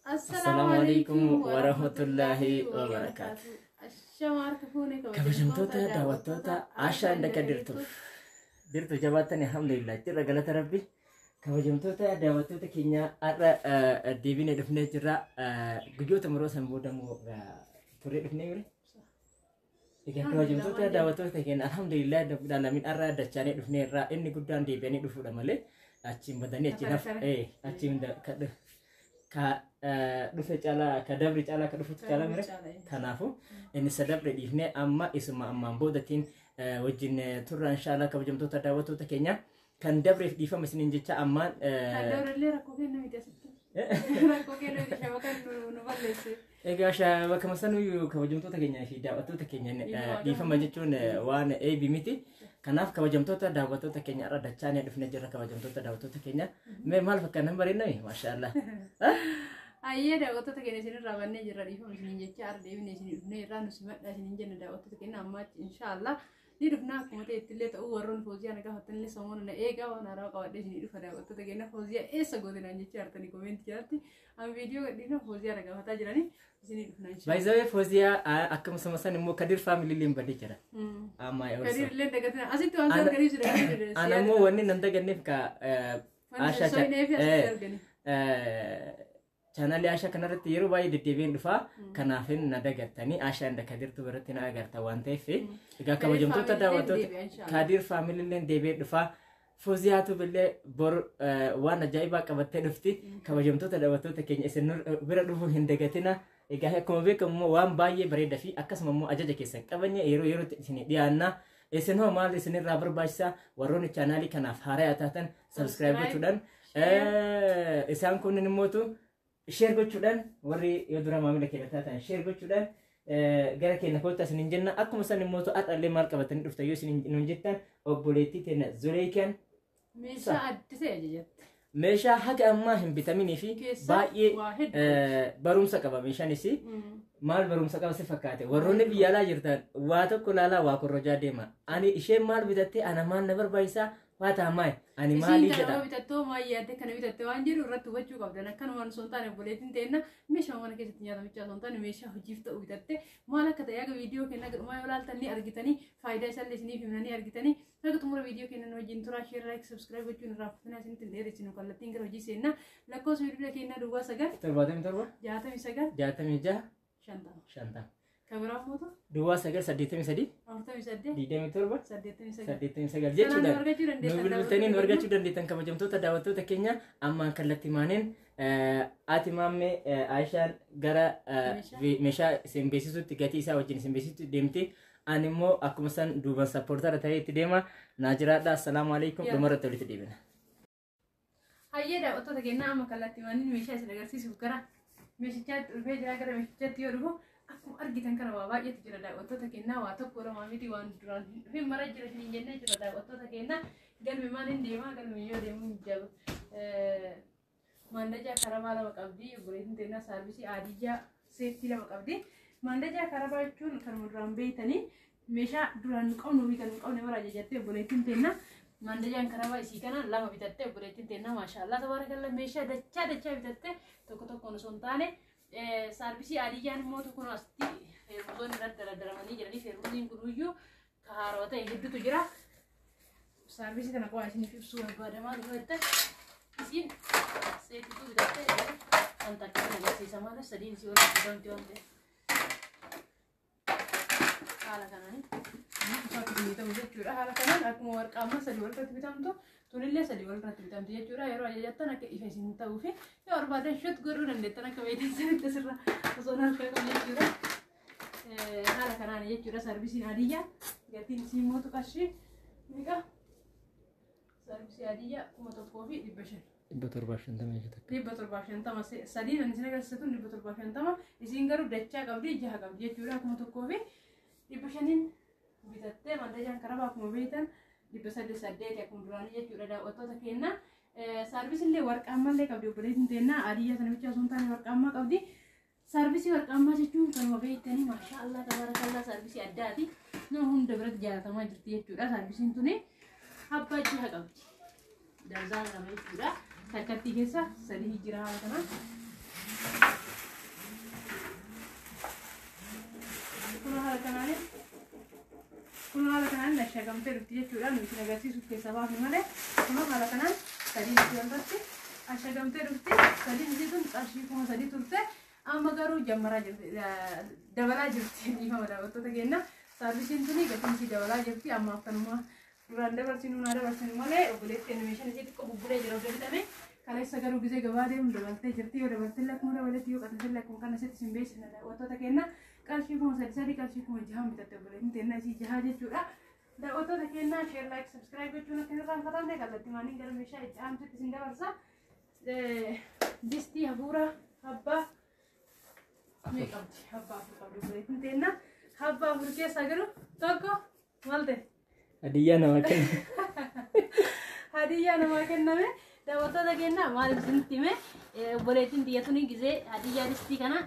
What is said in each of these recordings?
Assalaamu alaikum warahmatullaahi wabarakaatu. Ashama harka fuune. Kabajamtoota daawwattoota Ashaan Daka Dirtuuf. Dirtu jabaattan, alhamdulillah jirra, galata rabbi. Kabajamtoota daawwattoota keenya, har'a deebinee dhufnee jirra. Guyyoota muraasan booda immoo turee dhufnee mire. Egaa kabajamtoota daawwattoota keenya, alhamdulillah rabbil alamin, har'a dachaanee dhufnee irraa inni guddaan deebi'anii dhufuudha malee achiin badanii achiin haf achiin ka dhufe caalaa ka dabre caalaa ka dhufutu caalaa mire. Kanaafuu inni isa dabre dhiifnee amma isuma ammaan boodatiin wajjin turra inshaallah. Kabajamtoota daawwattoota keenya, kan dabreef dhiifama isiniin jecha ammaan. Kan dabrellee rakkoo kenna miti asitti. Rakkoo kenna miti, shabakan nu balleesse. Egaa bakka sanuyyuu kabajamtoota keenyaa fi daawwattoota keenya dhiifama jechuun waan eebi miti. Kanaaf kabajamtoota daawwattoota keenya, irra dachaanii dhufnee jirra. Kabajamtoota daawwattoota keenya, mee maal fakkaatan, bareednami, maashaallah. Ayyee, daawwattoota keenya, isinirraa bannee jirra, dhiifama isiniin jecha har'a deebinee isinii dhufnee irraa nu simadhaa isiniin jenna. Daawwattoota keenya, ammaatti inshaallah ni dhufna. Akkuma ta'e ittillee ta'uu warroon Fooziyaa na gaafattanillee samoona na eegaa, waan haarawaa qabadhee isinii dhufa. Daawwattoota keenya, Fooziyaa eessa goote naan jechaa jirtanii comment jalatti. Amma viidiyoo gadhiifna, Fooziyaa na gaafataa jiranii, isinii dhufna inshaallah. Baay'ee Fooziyaa akkasuma san immoo Kadir family illee badee jira. Amma Kadir illee dagatina asitti waan isaan gariif si dagatina. Ana immoo wanni nan daganneef ka Ashaa chaanaalii Ashaa kanarratti yeroo baay'ee deddeebiin dhufaa. Kanaafin na dagattanii Ashaa inda Kadirtu biratti na agarta waan ta'eef. Egaa kabajamtoota daawwattoota, Kadir family illee deebi'ee dhufaa. Fooziyaatu billee bor waan ajaa'ibaa qabattee dhufti. Kabajamtoota daawwattoota keenya, isin bira dhufuu hin dagatina. Egaa akkuma beekamu immoo waan baay'ee bareedaa fi akkasuma immoo ajaja keessan qabanye yeroo yerootti isin dhiyaanna. Isin hoo maal isinirraa barbaachisaa? Warroonni chaanaalii kanaaf haaraa taatan subscribe gochuudhaan, isaan kunneen immootu share gochuudhaan, warri yoo dura maamila keenya taatan share gochuudhaan gara keenya kottaa isiniin jenna. Akkuma san immoo har'allee maal qabatanii dhuftan yoo isin nuun jettan, obboleettii teenya Zuleekaan Meeshaa adda ta'e ajajatte. Meeshaa haga ammaa hin bitaminii fi Keessa baay'ee waa hedduu. Barumsa qaba meeshaanis. Maal barumsa qaba si fakkaate? Warroonni biyya alaa jirtan waa tokko laalaa, waa korrojaa deema. Ani isheen maal bitattee, ana maal na barbaachisaa, waa taamaay ani maalii Isiin kana jedha. yoo bitattoo maal yaadde kana bitatte waan jedhu irratti hubachuu qabdan. Akkanumaan osoo hin taane, obboleettiin teenna meeshaa mana keessatti nyaatamichaa osoo hin taane meeshaa hojiif ta'u bitatte. Maal akka ta'e haga viidiyoo keenya dhumaa yoo ilaaltan ni argitanii, faayidaa isaallee isiniif himna ni argitanii. Haga xumura viidiyoo keenya nu wajjin turaa, share, like, subscribe gochuun irraa fufnaa. Isinitti hin dheeressinu, kallattiin gara hojii seennaa. Lakkoofsa bilbila keenyaa 09 77 69 66 50 50. Kan biraa immoo 09 83 48 27 89 89 Kanaan nu jechuudhaan argachuu nu dandeessan. bilbiltanii nu argachuu dandeettan. Kabajamtoota daawwattoota keenya, ammaan kallattii maaniin ati maammee Aishaan gara Meeshaa. Meeshaa isin beeksisutti, gatii isaa wajjin isin beeksisutti deemti. Ani immoo akkuma san duuban supporter ta'ee itti deema. Naa jiraadha. Assalaamu alaikum. Yaa. Dhumarratti walitti deebina. Hayyee, daawwattoota keenyaa, amma kallattii maaniin meeshaa isin agarsiisuuf gara meeshichaatti dhufee jira. Gara meeshichaatti yoo dhufu akkuma argitan kana waa baay'eetu jira, daawwattoota keenyaa. Waa tokko lamaa miti, waan duraan hin dhufin mara jira isiniin jennee jira, daawwattoota keenyaa. Galmi maaliin deemaa, galmi yoo deemu hin jabu. Maandajaa karabaa lama qabdi obboleettiin teennaa, saarbisii aadiyyaa seettii lama qabdi. Maandajaa karabaa jechuun kanuma duraan beeytanii, meeshaa duraan nu qabnu fi kan nu qabne mara ajajattee obboleettiin teennaa. Maandajaan karabaa isii kana lama bitattee obboleettiin teennaa, maashaallah tabaarakalla, meeshaa dachaa dachaa bitattee, tokko tokkoon osoo hin taane. Saarbisii adiyyaan immoo kun asitti feermuzoonni irratti daradaramanii jiranii, feermuziin kunuyyuu ka haarawaa ta'e hedduutu jira. Saarbisii kana qofa isiniif ibsuu barbaada. Maal jettan, isiin seetituu bitattee kan takka agarsiisa, maal sadiin isii walitti bitamti waan ta'eef. Haala kanaan akka isinii ta'u jechuudha. Haala kanaan akkuma warqaammaa sadii walirratti bitamtu, tunillee sadii walirratti bitamti jechuudha. Yeroo ajajattan akka ifa isin ta'uu fi yoo barbaadan shot godhuu dandeettan, akka beektan sanitti asirra osoo harkaa qabu jechuudha. Haala kanaan jechuudha saarbisiin adiyyaa. Gatiin isii mootu qarshii meeqa? Saarbisii adiyyaa 1500. 750 jechuudha. 750 sadiin ani isin agarsiisa tun 750, isiin garuu dachaa qabdi, jaha qabdi jechuudha. 1500n bitattee. Mandajaan karabaa akkuma beektan 808 akkuma duraanii jechuudha, daawwattoota keenya. Saarbisillee warqaammallee qabdi obboleettiin teennaa, adiyyaa sana bichaa osoo hin taane warqaammaa qabdi. Saarbisii warqaammaa jechuun kanuma beektanii, maashaa Allah tabaarakallaa, saarbisii addaati. Nama hunda biratti jaalatamaa jirti jechuudha. Saarbisiin tuni abbaa jaha qabdi. Darzaan lama jechuudha. Takkattii keessa sadii jira haala kanaan. Kun haala kanaan ashagamtee dhufti jechuudha. Nuti isin agarsiisuuf keessa baafne malee kun haala kanaan sadii isii irratti ashagamtee dhufti. Sadiin isii tun qarshii 3000 turte. Amma garuu jammaraa jirti, dabalaa jirti. Dhiifama daawwattoota keenya. Saarvisiin tuni gatiin isii dabalaa jirti. Ammaaf kanuma duraan dabarsinu naa dabarsinu malee obboleettii meeshaan isii xiqqoo bubbulee jira osoo bitame. Kaleessa garuu gizee gabaa deemu dabaltee jirti. Yoo dabaltee akkuma dabaletti yoo qaxasee akkuma kana sitti isin beeksisna daawwattoota keenya. Qarshii 3000 qarshii 6000 bitatte obboleettiin teenya isii jaha jechuudha. Daawwattoota keenya, share, like, subscribe gochuun akka hin irraanfatamne. Kallattii maaniin gara meeshaa itti aantutti isin dabarsa. Distii hafuura abbaa mee qabdi? Abbaa afur qabdi obboleettiin teenya. Abbaa afur keessaa garuu tokko maal ta'e? Hadiyyaa nama kenna. Hadiyyaa namaa kenname. Daawwattoota keenya, maaliif isinitti hime? Obboleettiin xiyya tuni gizee hadiyyaa distii kana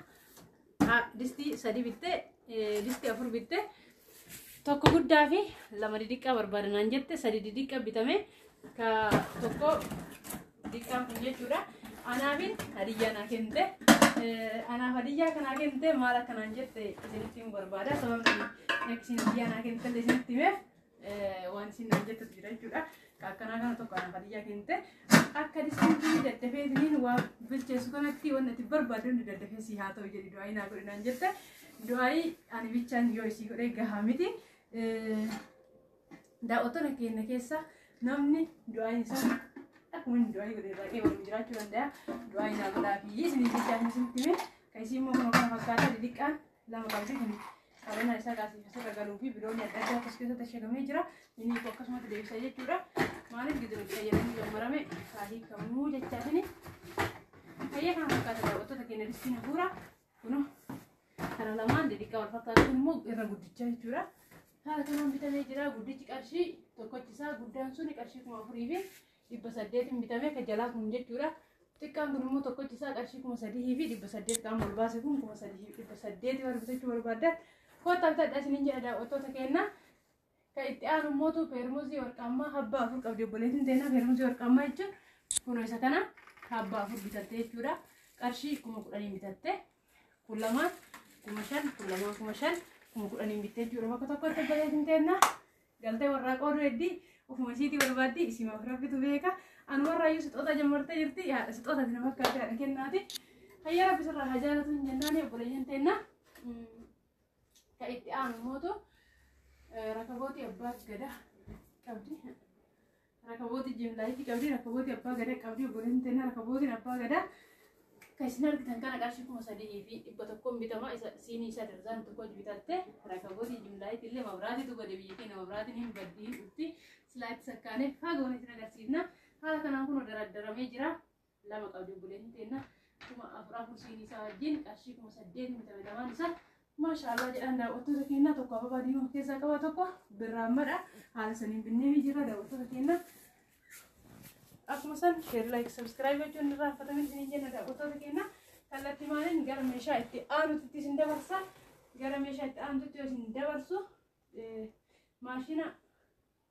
distii sadi bitte, distii afur bitte, tokko guddaa fi lama didiqqaa barbaadanaan jette. Sadi didiqqa bitame, ka tokko diqqaan kun jechuudha. Anaafin hadiyyaa naa kennite. Anaaf hadiyyaa kanaa kennite. Maal akkanaan jette isinitti himuu barbaada. Sababni isin hadiyyaa naa kennite illee isinitti himeef waan isin naan jettetu jira jechuudha. Akkanaa kana tokko anaaf hadiyyaa kennite. Akka distiin kun daddafeetiniin waa bilcheessu kanatti wanni ati barbaaddu hundi daddafee sii haa ta'u jedhi du'aayii naa godhi naan jette. Du'aayii ani bichaan yoo isii godhee gahaa miti. Daawwattoota keenya keessa namni du'aayin isaa akkuma inni du'aayii godhe irraa eegalu jiraachuu danda'a. Du'aayii naa godhaa fi isinii jechaa isinitti hime. Kan isii immoo kun kana fakkaata. Didiqqaan lama qabdi. Kun qabanaa isaa kaasii asirra galuu fi biloonni adda addaa akkas keessatti ashagamee jira. Inni kun akkasumatti deebisa jechuudha. Maaliif gidiru itti fayyadamuu jammarame kaahii kamuu jechaatini. Fayyee kana fakkaata daawwattoota keenya distiin hafuura. Kunoo kana lamaan didiqqaa wal fakkaatu, kun immoo irra guddichaa jechuudha. Haala kanaan bitamee jira. Guddichi qarshii tokkochisaa guddaan suni qarshii 4800n bitame kan jalaa kun jechuudha. Xiqqaan kun immoo tokkochisaa qarshii 3800 kan ol baase kun 3800 warra bitachuu barbaaddan kottaa bitadhaa isiniin jedha daawwattoota keenya. Kan itti aanu immootu peermuzii warqaammaa habbaa afur qabdi obboleettiin teenna. Peermuzii warqaammaa jechuun kunoo isa kana habbaa afur bitatte jechuudha. Qarshii 10,000 bitatte. Kun lamaan 5000, kun lamaan 5000, 10,000 bittee jechuudha. Bakka tokkotti obboleettiin teenna. Galtee warraa qooduu heddii ofuma isiitii barbaaddi, isimaaf rabbitu beeka. Anumarraayyuu sixoota jammartee jirti. Haadha sixootaati nama fakkaate, haadha kennaati. Hayya, rabbi sirraa haa jaalatu hin jennaani obboleeyyan teenna. Kan itti aanu immootu rakabootii abbaa gadaa qabdi. Rakabootii jimlaayitii qabdi. Rakabootii abbaa gadaa qabdi obboleeyyan teenna. Rakabootiin abbaa gadaa kan isin argitan kana qarshii 3100n bitama. Isa siinii isaa darzaan tokko bitatte. Rakabootii jimlaayitii illee mabraatiitu gode. Biyya keenya mabraatiin hin baddi, hin dhufti. Silaatti sakkaanee fagoon isin agarsiifna. Haala kanaan kun daraddaramee jira. Lama qabdi obboleettiin teenna. 4000 afur siinii isaa wajjin qarshii 8000 bitame lamaan isaa. Maashaallah jedhaan daawwattoota keenya. Tokko ababaa diimaa of keessaa qaba, tokko birraammadha. Haala saniin binnee jira daawwattoota keenya. Akkuma san share, like, subscribe gochuun irraa irraanfatamin isiniin jenna daawwattoota keenya. Kallattii maaliin gara meeshaa itti aanutti isin dabarsa. Gara meeshaa itti aanutti yoo isin dabarsu maashina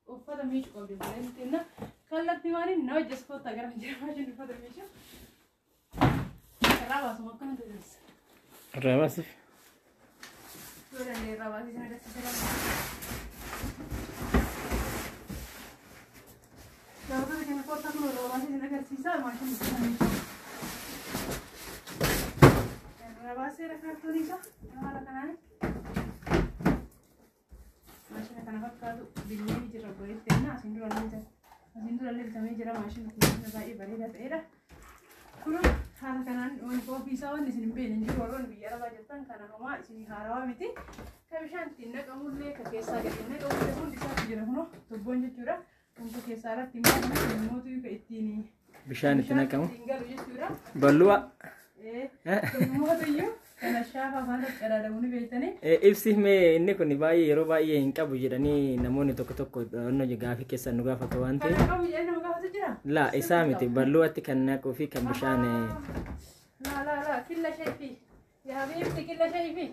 uffata miicuu qabdi obboleettiin teenna. Kallattii maaliin na hojjetu kottaa gara jira maashina uffata miicuu. Irraa baasuma akkana tajaajila. Irraa baasiif. Yoo danda'e irraa baasee isin agarsiisa. Daawwattoota keenya, kottaa kun irraa baasee isin agarsiisa maashina uffata miicuu. Irraa baasee kaartoonii isaa haala kanaan maashina kana fakkaatu binnee jira obboleettii teenna. Asiin dura illee bitamee jira. Maashinni kun maashina baay'ee bareedaa ta'edha. Kun haala kanaan wanti ofiisaa wanni isin hin beekne hin jiru. Warroonni biyya arabaa jirtan kana homaa isin haarawaa miti. Ka bishaan ittiin naqamullee, ka keessaa gadi naqamullee hundi isaatu jira. Kunoo tubboon jechuudha. Wanti keessaa irratti immoo mootu ka ittiin Bishaan itti naqamu. Ittiin galu jechuudha. Ballu'a. Mootuyyuu kana shaafa afaan qadaadamu ni beektanii. Ibsi mee, inni kun baay'ee yeroo baay'ee hin qabu jedhanii namoonni tokko tokko onnoo gaafii keessan nu gaafatu waan ta'eef. Kana qabu jedhanii nama gaafatu jira. Laa, isaa miti, ballu'atti kan naquu fi kan bishaan لا لا لا، كل شيء فيه يا حبيبتي، كل شيء فيه.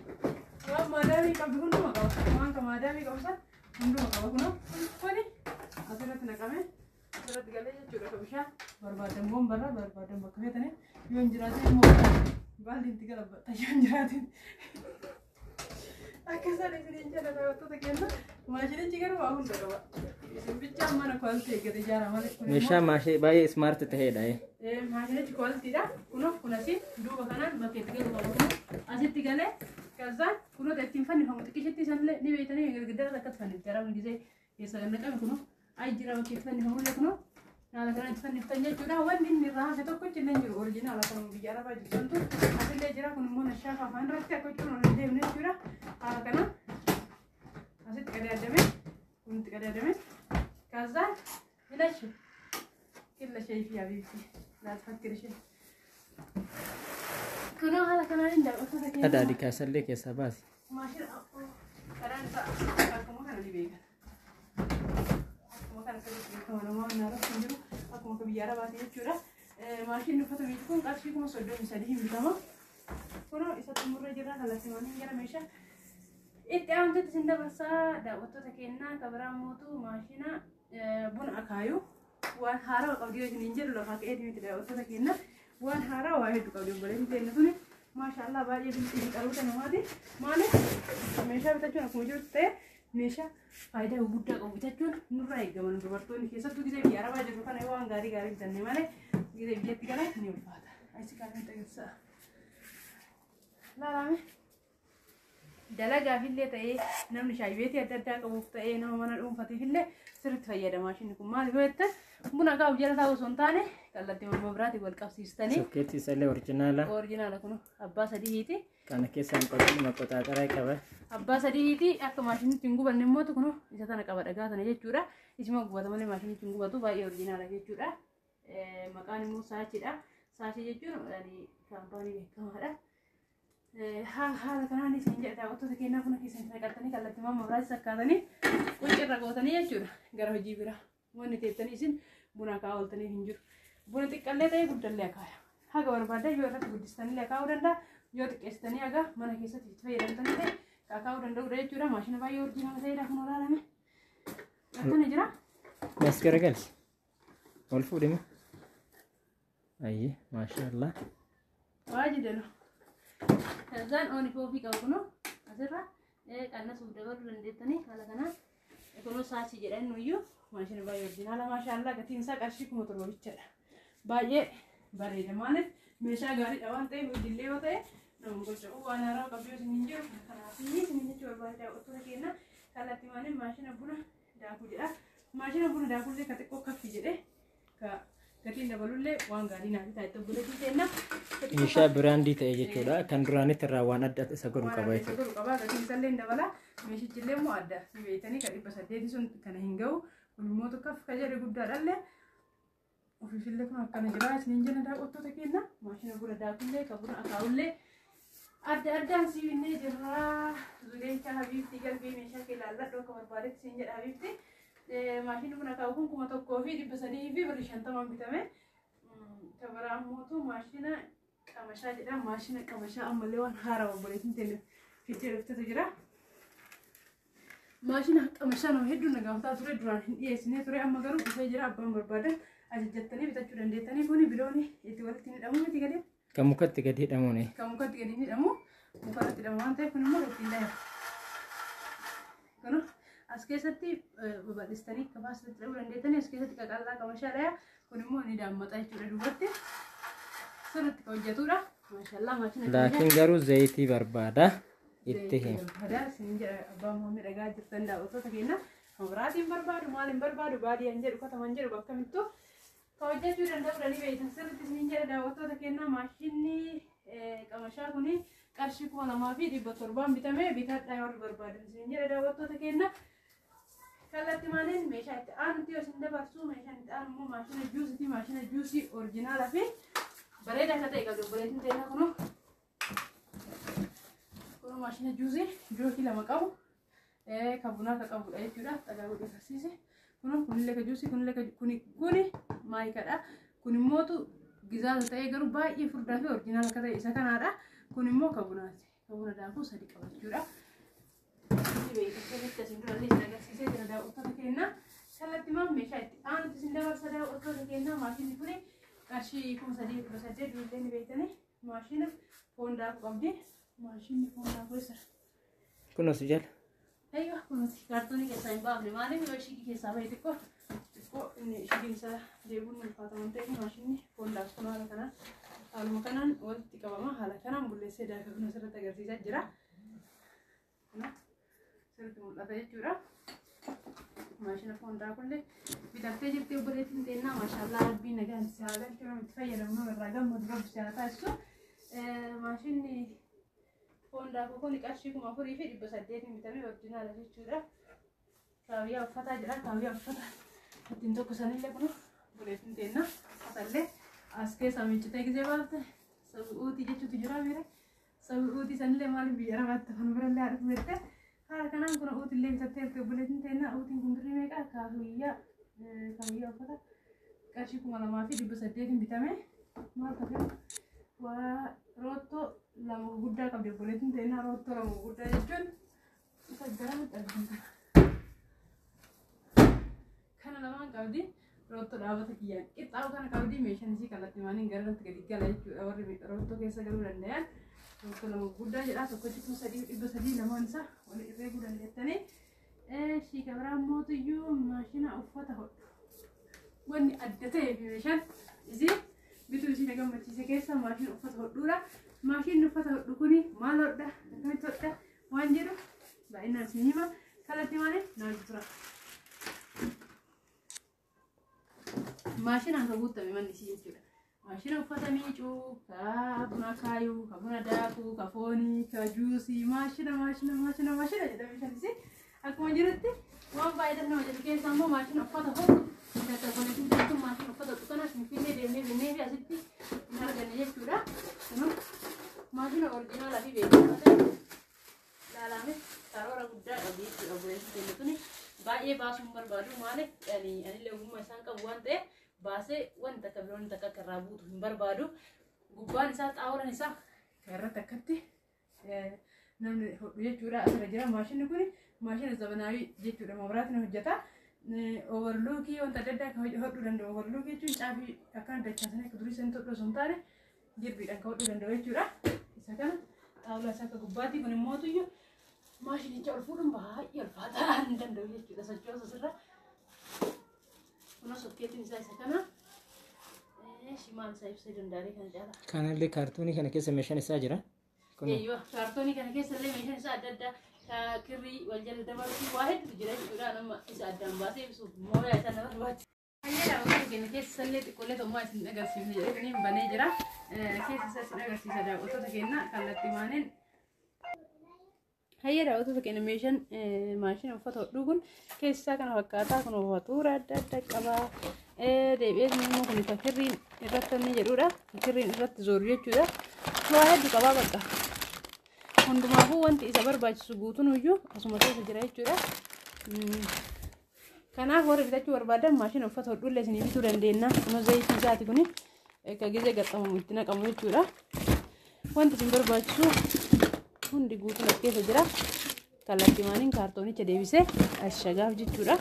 Waan maadaamii qabdu hunduma qaba. Waan ka maadaamii qabu san hunduma qaba. Kunoo kuni asirratti naqame asirratti galee jechuudha. Ka bishaan barbaadan boonbarra barbaadan bakka feetanii yoo hin jiraatin immoo baaldi itti galabbata yoo hin jiraatin. Akkasaan isiniin jedha daawwattoota keenya. Maashinichi garuu waa hunda qaba. Isin bichaan mana kwaaltii eeggate ijaara malee. Kun immoo- Meeshaa maashee baay'ee smart ta'edha. Maashinichi kwaaltiidha. Kunoo kun asii duuba kanaan bakka itti galu qaba. Kunoo asitti galee kazaan kunoo ittiin fannifamu xiqqishitti isanillee ni beektanii girgiddaa akkatti fannifte arabni gisee keessa kan naqame kunoo ayi jira bakka itti fannifamullee kunoo haala kanaan itti fanniftan jechuudha. Wanni inni irraa hafe tokkochi illee hin jiru original kanuma biyya arabaa jiru santu asillee jira. Kun immoo nashaafa afaan irratti akka jechuun ol hin deemne jechuudha. Haala kanaan asitti qadaadame kunitti qadaadame kazaan filashi killa shee fi habiibti laa tfakkir shee. Kunoo haala kanaan hin daawwattoota keenya. Qadaadi kaasallee keessaa baasi. Maashina karaan isaa akkuma kana ni beekan. Akkuma kana sirriitti beekama nama waan irratti hin jiru akkuma akka biyya arabaati jechuudha. Maashinni uffata miicu kun qarshii 33,000 hin bitama. Kunoo isa xumurra jirra kallattii gara meeshaa itti aantutti isin dabarsaa daawwattoota keenyaa. Kabiraa mootu maashina buna akaayuu waan haarawaa qabdi yoo isiniin jedhu lafaa ka'eeti miti daawwattoota keenyaa. Waan haarawaa waa hedduu qabdi obboleettiin teenya tuni. Maashaallah baay'ee bilchii fi qaruuta namaati. Maaliif meeshaa bitachuun akkuma jirutti ta'e meeshaa faayidaa guddaa qabu bitachuun nurraa eegama nu dubartoonni keessattuu gisee biyya arabaa jirru kana yoo waan gaarii gaarii bitanne malee gisee biyyatti galan ni ulfaata. Achi kan nuti agarsiisa. Laalame. Dalagaafillee ta'ee namni shaayii adda addaa qabuuf ta'ee nama mana dhuunfatiifillee sirriitti fayyada maashinni kun. Maaliif yoo jettan buna kaa'uuf jala taa'u osoo hin taane kallattii morma biraatiin wal qabsiistanii. Sokkeetti isallee original. Original kun abbaa sadiiti. Kana keessaan qulqullina qoxaaxaraa qaba. Abbaa sadiiti akka maashinitti hin gubanne immoo kun isa tana qaba dhagaa tana jechuudha. Isuma gubata malee maashinitti hin gubatu baay'ee original jechuudha. Maqaan immoo Saachiidha. Saachii jechuun kaampaanii beekamaadha. Haala kanaan isin jedha daawwattoota keenyaa buna keessan naqattanii kallattii mamma biraatti sakkaatanii quncirra gootanii jechuudha gara hojii biraa. Wanni teettanii isin buna akaa'aa ooltaniif hin jiru. Buna xiqqallee ta'ee guddallee akaaya. Haga barbaaddan yoo irratti guddistanillee akaa'uu danda'a. Yoo xiqqeessitanii haga mana keessatti itti fayyadamtanii ta'e akaa'uu danda'udha jechuudha. Maashina baay'ee original ta'edha kun olaalame. Akkana jira. As garagalchi. Ol fuudhime. Ayyee maashaallah. Waa jedhanu. Kazaan ooni foofii qabu kunoo asirra qannasuuf dabaluu dandeettanii haala kanaan kunoo Saachii jedhan nuyyuu maashina baay'ee original maashaallah gatiin isaa qarshii 7,000 bichaadha. Baay'ee bareeda maaliif meeshaa gaariidha waan ta'eef hojiillee yoo ta'e nama gocha waan haaraa qabdu isin hin jiru kanaaf isin jechuu barbaade daawwattoota keenya kallattii maaliif maashina buna daakuu jedha. Maashina buna daakullee ka xiqqoo kaffi jedhe ka gatiin dabalullee waan gaarii naaf taa'e obboleettiin keenya. Meeshaa brand ta'e jechuudha. Kan duraanitti irraa waan adda isa godhu qaba Waan jechuudha. godhu qaba gatiin isallee hin dabala meeshichillee immoo adda si beektanii ka 800 sun kana hin ga'u kun immoo tokkoof ka jedhe guddaadhallee ofiifillee kun akkana jira isiniin jenna daawwattoota keenya maashina buna daakullee ka buna akaawullee adda addaan siiwinnee jirra. Zuleecha habiibtii galbee meeshaa kee ilaalladhu akka barbaadetti siin jedha habiibti. Maashinni buna akaa'u kun 1,350 birrii bitame. Kabiraa mootu maashina qamashaa jedha. Maashina qamashaa ammallee waan haaraa obboleettiin teenya fiddee dhuftetu jira. Maashina qamashaa nama hedduu na gaafataa ture duraan hin dhiyeessine ture amma garuu dhufee jira abbaan barbaadan ajajjattanii bitachuu dandeettanii kuni bilooni itti walitti hidhamu miti gadi. Kan mukatti gadi hidhamuuni. Kan mukatti gadi hidhamu mukarratti hidhamu waan ta'eef kun immoo ittiin dhayamu. Kun as keessatti babal'istanii kapaasititti dhahuu dandeettanii as keessatti qaqallaa qamashaa dhaya kun immoo ni daammaxa jechuudha duubatti sirriitti kan hojjetudha. Maashallaa maashina Laakiin garuu zayitii barbaada. Itti him. Barbaada isin jedha abbaan muhammad dhagaa jirtan daawwattoota keenya mabiraatiin barbaadu maaliin barbaadu baadiyyaan jedhu kataman jedhu bakka mittuu ka hojjechuu danda'udha ni beektan sirriitti isin jedha daawwattoota keenya maashinni qamashaa kuni qarshii 2,700 bitame bitadhaa warri barbaadan isin jedha daawwattoota keenya. Kallattii maaliin meeshaa itti aanutti yoo isin dabarsu meeshaan itti aanu immoo maashina juusiiti maashina juusii original fi bareedaa akka ta'e qabdi obboleettiin teenya kunuu. Kun maashina juusii jookii lama qabu kan bunaa kan qabudha jechuudha. Dhagaa godhee agarsiise. Kun kunillee ka juusii kunillee ka kuni kuni maayikadha. Kun immootu gizaasa ta'ee garuu baay'ee furdaa fi original akka ta'e isa kanaadha. Kun immoo kan bunaati. Kan buna daakuu sadi qaba jechuudha. Beeksisa isin durallee isin agarsiisee jira daawwattoota keenya. Kallattii maal meeshaa itti aanutti isin dabarsa daawwattoota keenya maashinni kuni qarshii 3,800 duullee ni beektanii maashina foon daakuu qabdi. Maashinni foon daakuu isa. Kunuus jala. Aywa, kunuuti kaartoonii keessaa hin baafne maaliif yoo shigii keessaa bahe xiqqoo xiqqoo inni shigiin isaa deebuun ulfaata waan ta'eef maashinni foon daaku kun haala kanaan haaluma kanaan walitti qabama haala kanaan bulleessee daaka kun asirratti agarsiisaa jira. Kana sirriitti mul'ata jechuudha. Maashina foon daakullee bitattee jirti obboleettiin teennaa maashaallah rabbiin nagaan si haa galchu nama itti fayyadamu nama irraa gammadu rabbi si haa taasisu. Maashinni foon daakuu kun qarshii 4800 bitamee orjinaala jechuudha. Kaawiyyaa uffataa jira. Kaawiyyaa uffata ittiin tokko sanillee kun obboleettiin teennaa uffatallee as keessaa miiccitee gisee baafte sabi'uutii jechuutu jira miira. Sabi'uutii sanillee maaliif biyya arabaatti kan birallee haadha fudhatte haala kanaan kun uutillee bitattee jirti obboleettiin teennaa uutiin kun birrii meeqa kaawiyyaa kaawiyyaa uffata qarshii 2800 bitame maal ta'e waa roottoo lama gurguddaa qabdi obboleettiin teennaa roottoo lama gurguddaa jechuun isa garamitti argamta. Kana lamaan qabdi roottoo dhaabata kiyyaan qixxaawu kana qabdi meeshaan isii kallattii maaniin gara irratti gadi gala jechuudha warri roottoo keessa galuu danda'an. Roottoo lama gurguddaa jedha tokkochi 3300 lamaan isaa wal herreeguu dandeettanii. Shiika biraa mootiyyuu maashina uffata hodhu. Wanni adda ta'ee fi meeshaan isii bituu isii na gammachiise keessa maashina uffata hodhuudha. Maashinni uffata hodhu kuni maal hodha akkamitti hodha waan jedhu baay'inaan isin hima kallattii maaliin na wajji tura. Maashinaan kan guutame manni isii jechuudha. Maashina uffata miicuu, ka buna kaayuu, ka buna daakuu, ka foonii, ka juusii, maashina maashina maashina maashina jedhame meeshaan isii akkuma jirutti waan baay'ee nama jedhu keessa immoo maashina uffata hodhu bakka obboleettiin jirtu maashina uffata hodhu kanas finfinnee deemnee binnee fi asitti hin arganne jechuudha. Kunoo maashina orjinaalaa fi beekamaa ta'e ilaalame karoora guddaa qabdi jechuudha obboleettiin keenya tuni baay'ee baasuu hin barbaadu maaliif anillee ogummaa isaan qabu waan ta'eef baasee wanta akka biroon takka akka irraa buutu hin barbaadu. Gubbaan isaa xaawulaan isaa kan irratti akkatti namni hodhu jechuudha asirra jira maashinni kun maashina zabanaawii jechuudha mabraatiin hojjeta. Overlookii wanta adda addaa kan hodhuu danda'u overlookii jechuun caafii akkana dachaasanii akka durii sanitti hodhu osoo hin taane jirbiidhaan kan hodhuu danda'u jechuudha. Isa kana xaawulaa isaa akka gubbaatti kun immoo tuyyu maashinicha ol fuudhuun baay'ee ulfaataa hin danda'u jechuudha sochoosa asirra. Kunoo sokkeetiin isaa isa kana. Shimaan isaa ibsuu danda'anii kana caala. Kanallee kaartoonii kana keessa meeshaan isaa jira. Kun Eeyyoo kaartoonii kana keessa illee meeshaan isaa adda addaa kirrii wal jala dabarsuu waa hedduutu jira jechuudha nama isa addaan baasee ibsuuf mooyaa isaa nama barbaachisa. Hayyee daawwattoota keenya keessa illee xiqqoolee tokkummaa isin agarsiifne jedhee banee jira. Keessa isaa isin agarsiisa daawwattoota keenya kallattii maaniin. Hayyee daawwattoota keenya meeshaan maashina uffata hodhuu kun keessaa kana fakkaataa kun uffatuura adda addaa qaba. Deebi'ee immoo kun kan kirriin irratti inni jedhudha. Kirriin irratti zooru jechuudha. Waa hedduu qabaa bakka. Hundumaafuu wanti isa barbaachisu guutuun iyyuu asuma keessa jira jechuudha. Kanaaf warri bitachuu barbaadan maashina uffata hodhuullee isinii bituu dandeenya. Kunoo zayitii isaati kuni akka gizee gaxxamamu itti naqamu jechuudha. Wanti isin barbaachisu hundi guutuun as keessa jira. Kallattii maaniin kaartoonicha deebisee ashagaaf jechuudha.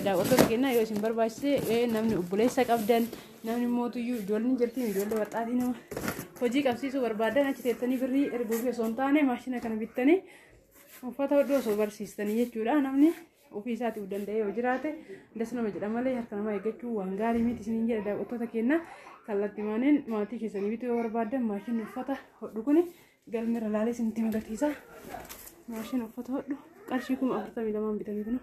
Daawwattoota keenya yoo isin barbaachise namni obboleessa qabdan namni mootuyyuu ijoolleen jirti ijoollee waxaatii nama hojii qabsiisuu barbaadan achi teettanii birrii erguuf osoo hin taane maashina kana bittanii uffata hodhuu osoo barsiistanii jechuudha. Namni ofii isaatiif danda'ee yoo jiraate das nama jedha malee harka namaa eeggachuu waan gaarii miti isiniin jedha daawwattoota keenya kallattii maaniin maatii keessanii bituu yoo barbaadan maashinni uffata hodhu kuni galmeerra laalee isinitti agarsiisa. Maashina uffata hodhu qarshii 42,000 bitame kun.